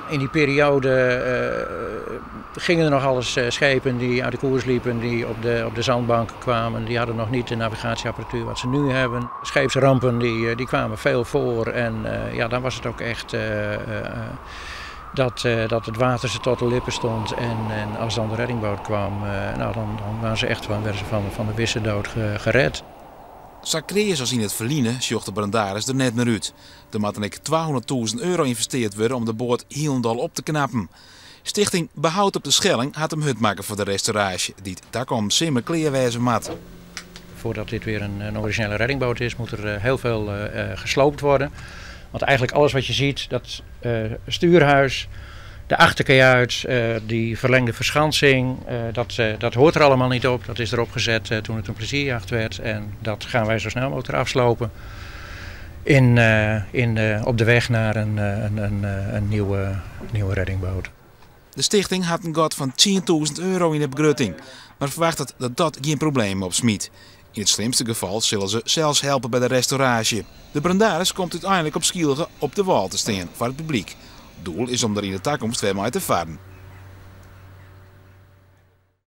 In die periode gingen er nog alles schepen die uit de koers liepen, die op de zandbank kwamen. Die hadden nog niet de navigatieapparatuur wat ze nu hebben. Scheepsrampen die kwamen veel voor en ja, dan was het ook echt dat het water ze tot de lippen stond. En als dan de reddingboot kwam, nou, dan waren ze echt van, werden ze van de wisse dood gered. Sa kreas as yn it ferline sjocht de Brandaris der net mear út. Der moat dan ek €200.000 ynvestearre wurde om de boat hielendal op te knappen. Stichting Behoud op de Schelling hat him hurd makke foar de restauraasje, dy't takom simmer klear wêze moat. Voordat dit weer een originele reddingboot is, moet er heel veel gesloopt worden. Want eigenlijk alles wat je ziet, dat stuurhuis, de achterkajuit, die verlengde verschansing, dat hoort er allemaal niet op. Dat is erop gezet toen het een plezierjacht werd en dat gaan wij zo snel mogelijk eraf slopen. Op de weg naar een nieuwe reddingboot. De stichting hat in gat fan €10.000 yn de begrutting, mar ferwachtet dat dat gjin probleem opsmyt. Yn it slimste gefal sille se sels helpe by de restauraasje. De Brandaris komt úteinlik op Skylge op de wâl te stean foar it publyk. Doel is om der yn de takomst wer mei te farren.